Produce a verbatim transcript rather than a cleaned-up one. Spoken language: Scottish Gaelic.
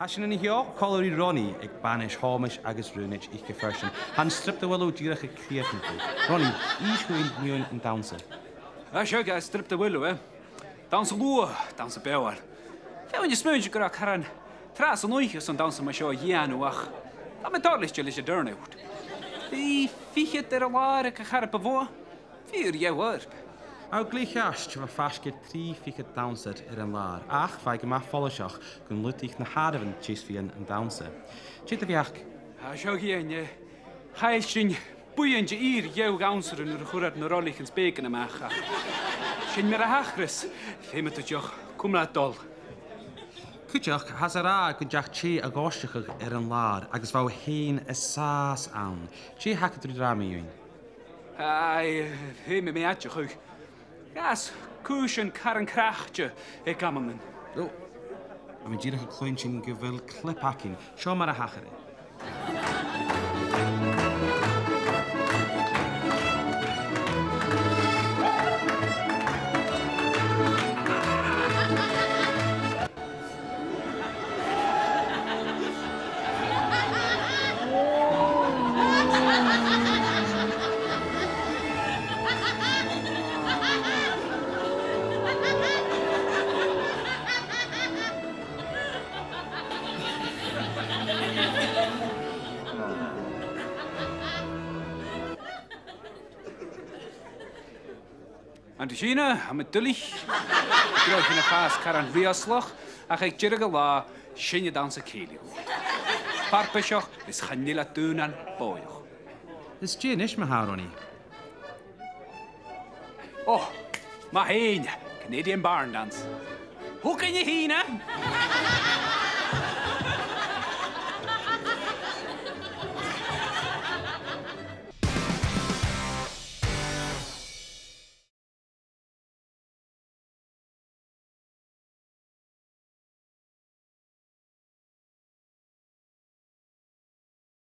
Tha sinn an seo còmhla ri Ronnie aig banais Thòmais agus Raonaid Oidhche Phearsain. Tha an Strip the Willow dìreach a' crìochnachadh. Ronnie, innis dhuinn mu dheidhinn an dannsa. Tha seo, eh, Strip the Willow, eh? Dannsa luath, dannsa beòthail. Feumaidh mi smaoineachadh gun robh caran tràth san oidhche son dannsa mar seo a dhèanamh, ach tha mi toilichte leis an turnout. Bha fichead air an làr aig a' char bu mhotha. Fìor dheagh oidhirp. Tha thu glè cheart, bha faisg air trì fichead dannsair air an làr, ach bha e gu math follaiseach gun lùghdaich na h-àireamhan teas-meadhan an dannsa. Dè do bheachd? Tha seo againn, eh, chaill sinn buidheann de fhìor dheagh dhannsair nuair a chuir iad na roilichean speugan a-mach, ach sin mar a thachras, feumaidh tu deoch cumail a' dol. Cuideachd, thathas ag ràdh gun deach tè a ghoirteachadh air an làr agus bha thu fhèin an sàs ann. Dè th' agad ri ràdh mu dheidhinn? Aidh, feumaidh mi aideachadh. Dh'fhàs cùisean caran craicte aig amannan. Ò, tha mi dìreach a' cluinntinn gu bheil clip againn. Seo mar a thachair e. An-dràsta, tha mi duilich. Dh'fheuch sinn a' fàs caran riaslach, ach aig deireadh an latha, 's e sin an dannsa cèilidh. Farpaiseach is chan eil e daonnan bòidheach. Is dè a-nis, ma-thà, Ronnie? Ò, math fhèin, Canadian Barn Dance. Thug e na h-ine!